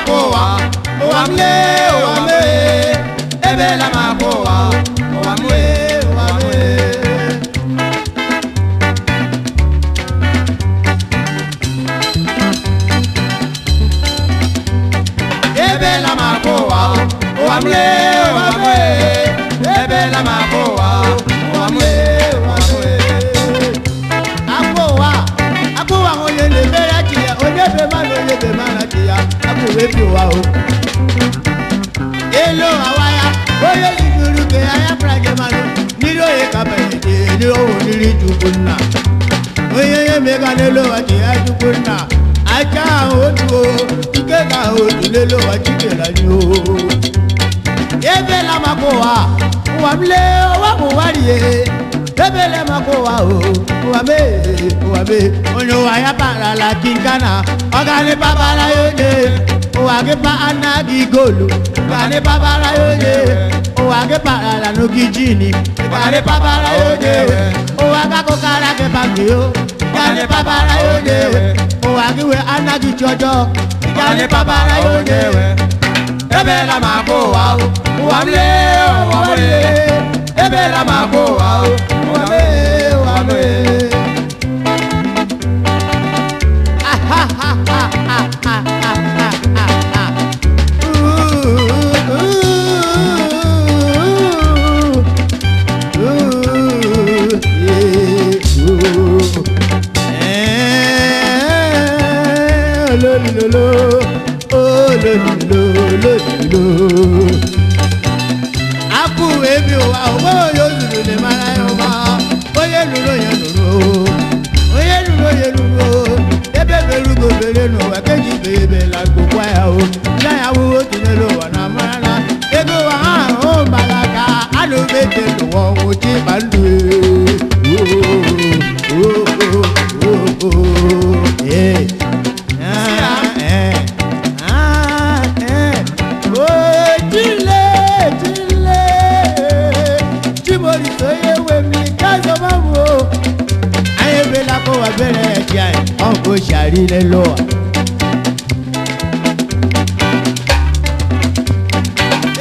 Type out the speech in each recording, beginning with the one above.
maka ụwa, ụwa m lee, ụwa m ee. Ebela m akwa ụwa, ụwa m ee, ụwa m ee. Ebela m akwa ụwa, ụwa m lee, ụwa m ee. Ebela m akwa ụwa, ụwa m ee, ụwa m ee. Akwa ụwa, akwa ụwa onye na-ebere chi ya, onye be mmadụ, onye be mmadụ chi ya, akwa ụwa ebi ụwa o. Elu awa ya, onye zuzuru ke ya, ya pra gị mmanụ, mmiri oyi ka banye dị, elu owu mmiri Chukwu nna. Onye ya emega n'elu ụwa chi ya Chukwu nna. Aja ahụ otu o, ike ka ahụ otu n'elu ụwa Chikere anyị o. Ebela maka ụwa, ụwa m lee, ụwa m ụwa rie. Ebela maka ụwa o, ụwa m ee, ụwa m ee. Onye ụwa ya parala kinkana, ọ ga-adị babara ya onye. Ụwa gị pa anaghị goolu, ga-adị babara ya onye. Ụwa gị parala n'oge jini, ga-adị babara ya onye. Ụwa gị akụkara gị bambi o, ga-adị babara ya onye. Ụwa gị wee anaghị chi ọjọọ, ga-adị babara ya onye. Ebela m akwa ụwa, ụwa m lee, ụwa m ee. Ebela m akwa ụwa, ụwa m ee, ụwa m ee. Akụ ebi ụwa, onwe onye o zuru na-emara ya ụma. Onye lụrụ onye lụrụ, onye lụrụ onye lụrụ. Ebe berugo bere n'ụwa, keji ibe ebela gbokwa ya o. Ya ya wụ otu n'elu ụwa na mara na ego ụwa ha ahụ mbara ka anụ mete n'ụwa ọnwụ chịkpa ndụ ee.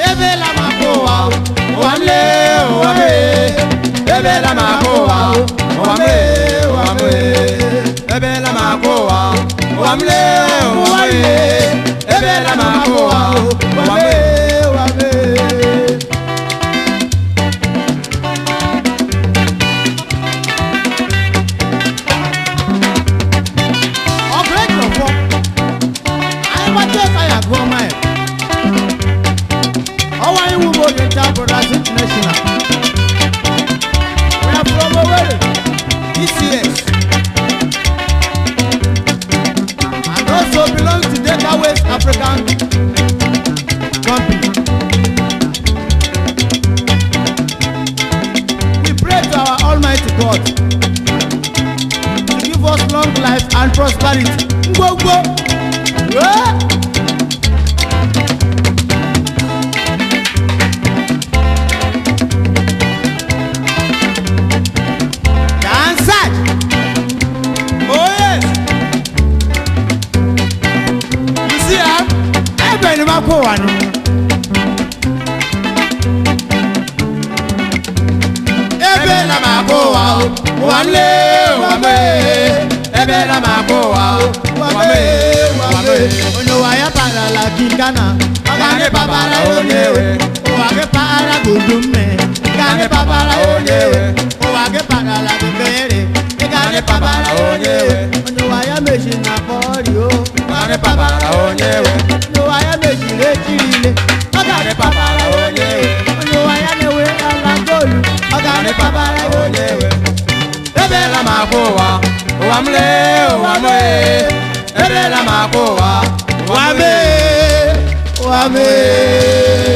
Ebela m akwa ụwa, ụwa m lee, ụwa m ee. Ebela m akwa ụwa, ụwa m ee, ụwa m ee. Ebela m akwa ụwa, ụwa m lee, ụwa m ee. Ebela m akwa ụwa, ụwa m ee, ụwa m ee. Ọwa iwu bụ Oriental Brothers International. We are from Owerri, ECS. And also belong to Delta West African Company. We pray to our Almighty God to give us long life and prosperity. Ngwongwo! Yeah! Dansaj! Oh yes. You see am? Ebe ni ma kó wa nù. Ebela m akwa ụwa, ụwa m lee, ụwa m ee. Ebela m akwa ụwa, ụwa m ee, ụwa m ee. Onye ụwa ya parala kinkana, ọ ga-adị babara onye we. Ụwa gị para gudu mme, ga-adị babara onye we. Ụwa gị parala gị ị ga-adị babara onye we. Onye ụwa ya mechi na bọọlụ o, Ga-adị babara onye we. Onye ụwa ya mechiri echirile, ọ ga-adị babara onye we. Onye ụwa ya na-ewe ala goolu, ọ ga-adị babara onye we. Ebela m akwa ụwa, ụwa m lee, ụwa m ee. Ebela m akwa ụwa, Ụwa mee, ụwa mee.